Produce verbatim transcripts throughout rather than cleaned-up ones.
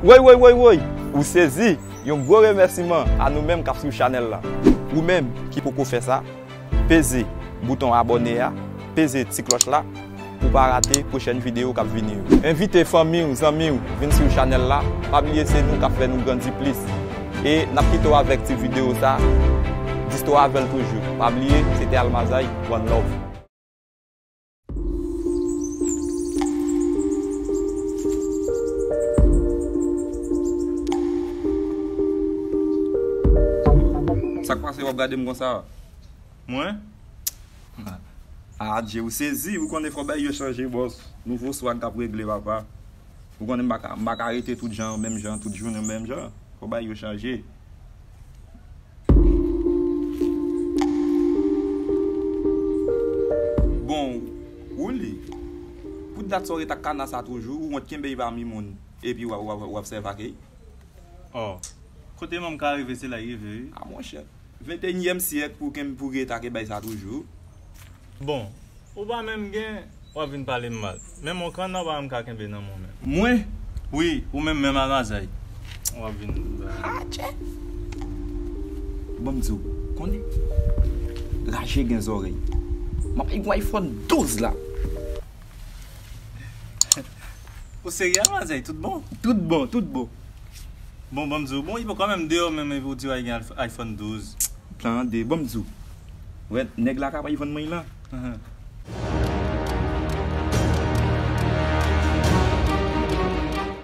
Woy, woy, woy, woy! Ou sezi? Yon gwo remèsiman a nou menm k ap swiv chanèl la. Ou menm ki poko fè sa, peze bouton abòne a, peze ti klòch la pou w pa rate pwochèn videyo k ap vini yo. Envite fanmi w, zanmi w vin swiv chanèl la. Pa bliye se nou k ap fè nou grandi plis. E n ap kite w avèk ti videyo sa. Di istwa avè l toujou. Pa bliye, se te Almazay, one love. Sa k pase w ap gade m konsa? Mwen? Adje, ou sezi, ou konnen fò bagay yo chanje, bòs. Nouvo swag k ap regle, papa. Ou konnen m pa ka, m pa ka rete tout jan, menm jan, tout jounen, menm jan. Fò bagay yo chanje. Bon, Wouli, pou dat sa w ret ak kana sa toujou, ou wont kenbe l pami moun, epi w ap, w ap, w ap sèvi ak li? Oh, kote manm ka rive, se la y rive, wi. A, monchè, venteyinyèm syèk pou kenbe, pou ret ak bagay sa toujou. Bon, ou pa menm gen, w ap vin pale m mal. Menm yon kanna w pa menm ka kenbe nan men w menm. Mwen? Wi, ou menm, menm Almazay. W ap vin. Atchè! Ban m di w, konnen raje gen zòrèy. M ap bay yon iPhone douz la. Ou serye, Almazay? Tout bon? Tout bon, tout bon. Bon, ban m di w, bon, li poko menm deyò menm, epi w di w al gen iPhone douz. Tande, ban m di w. Wè, nèg la ka pral vann mwen la. Ahan.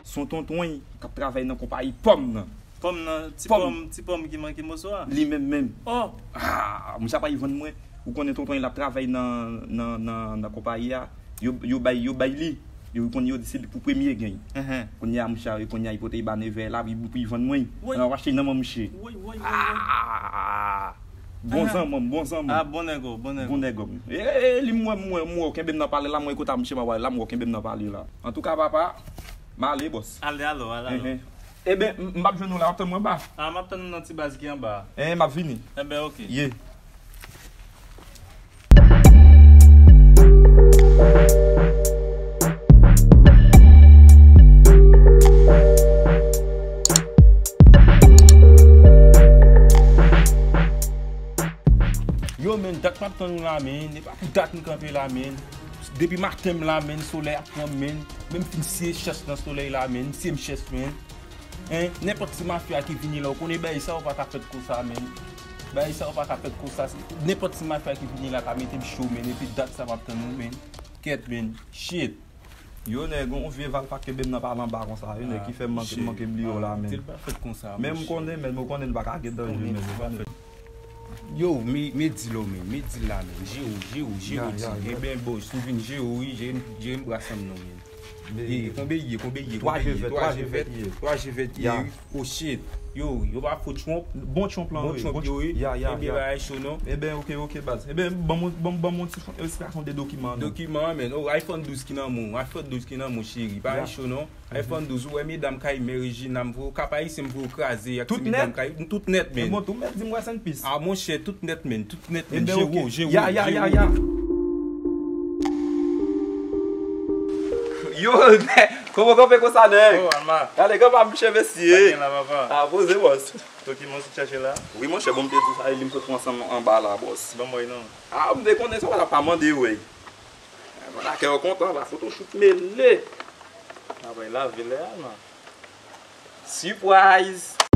Se yon tonton k ap travay nan konpayi pòm nan. Pòm nan, ti pòm, ti pòm ki manke moso a? Li menm menm. Oh! Ah, monchè, pa vann mwen. Ou konnen tonton l ap travay nan, nan, nan, nan konpayi a. Yo, yo bay, yo bay li. Yo konn yo di se li pou premye gen. Ahan. Kounye a, monchè, kounye a, li pote li ba nevè la, pou, pou vann mwen. Woy. An, w achte nan men monchè. Woy, woy, woy, woy. Ah! Bon zanmanm, bon zanmanm. Ah, bon nèg ou, bon nèg ou. Bon nèg ou. E, e, e, li m wè, m wè, m wè, ou kenbe m nan pale la, mwen kote a, monchè, m ap pale la, m wè, ou kenbe m nan pale la. Antouka, papa, m ale, bòs. Ale alò, ale alò. Enhen. Eben, m, m ap jwenn ou la, w ap tann mwen anba. Ah, m ap tann ou nan ti baz ki anba a. Enhen, m ap vini. Eben, oke. Ye. Yo, men, dat m ap tann ou la, men. E pa pou dat m kanpe la, men. Depi maten m la, men, solèy ap pran m, men. Men m fin siye chèch nan solèy la, men. M siye m chèch, men. Hein? Nenpòt ti mafya ki vini la, ou konnen bagay sa yo pa ka fèt konsa, men. Bagay sa yo pa ka fèt konsa. Se, nenpòt ti mafya ki vini la ka mete m cho, men. Epi dat sa m ap tann ou, men. Kèt, men. Shit. Yo, nèg, yon vye valpa kenbe m nan pale anba konsa. Yo, nèg, ki fè m manke, manke bliye w la, men. Di l pa fèt konsa, monchè. Men m konnen, men, m konnen l pa ka gen danje, men. Yo, me, me di l, men, me di l la, men. Jere w, jere w, jere w, di. Eben, bòs, ou vin jere w, wi, jere m, jere m bras ann non, men. Ye, konbe ye, konbe ye, konbe ye. Twa je vèt, twa je vèt ye. Twa je vèt ye, wi. Oh shit. Yo, yo pa fo Trump. Bon Trump lan, wi. Bon Trump yo, wi. Ya, ya, ya. Enben, bagay cho, non? Eben, oke, oke, baz. Eben, ban m, ban m, ban m yon ti fon, esplikasyon de dokiman, non? Dokiman, men. Oh, iPhone douz ki nan men w. iPhone douz ki nan men w, cheri. Pa cho, non? iPhone douz, ou wè medam kay men Regina, m voye w Kap Ayisyen, m voye w kraze ak ti medam kay, tout nèt, men. Tout nèt, men. Bon, tout nèt, di m rest in peace. Ah, monchè, tout nèt, men. Tout nèt, men. Eben, oke. Jere w, jere w, jere w. Ya, ya, ya, ya. Yo, nèg, kòman kanpe konsa, nèg? Oh, Alma. Gade, kòman m cheve si, eh. Sa gen la, papa? Ah, poze, bòs. Dokiman ou sot chèche la? Wi, monchè, bon, m te di w sa, e li m sot pran ansanm anba la, bòs. Ban m wè non. Ah, m te konnen sa, w pa t ap pa mande, wi. Mwen la kè w kontan, la, photoshoot mele. Apre, lave lè a, non. Surprise!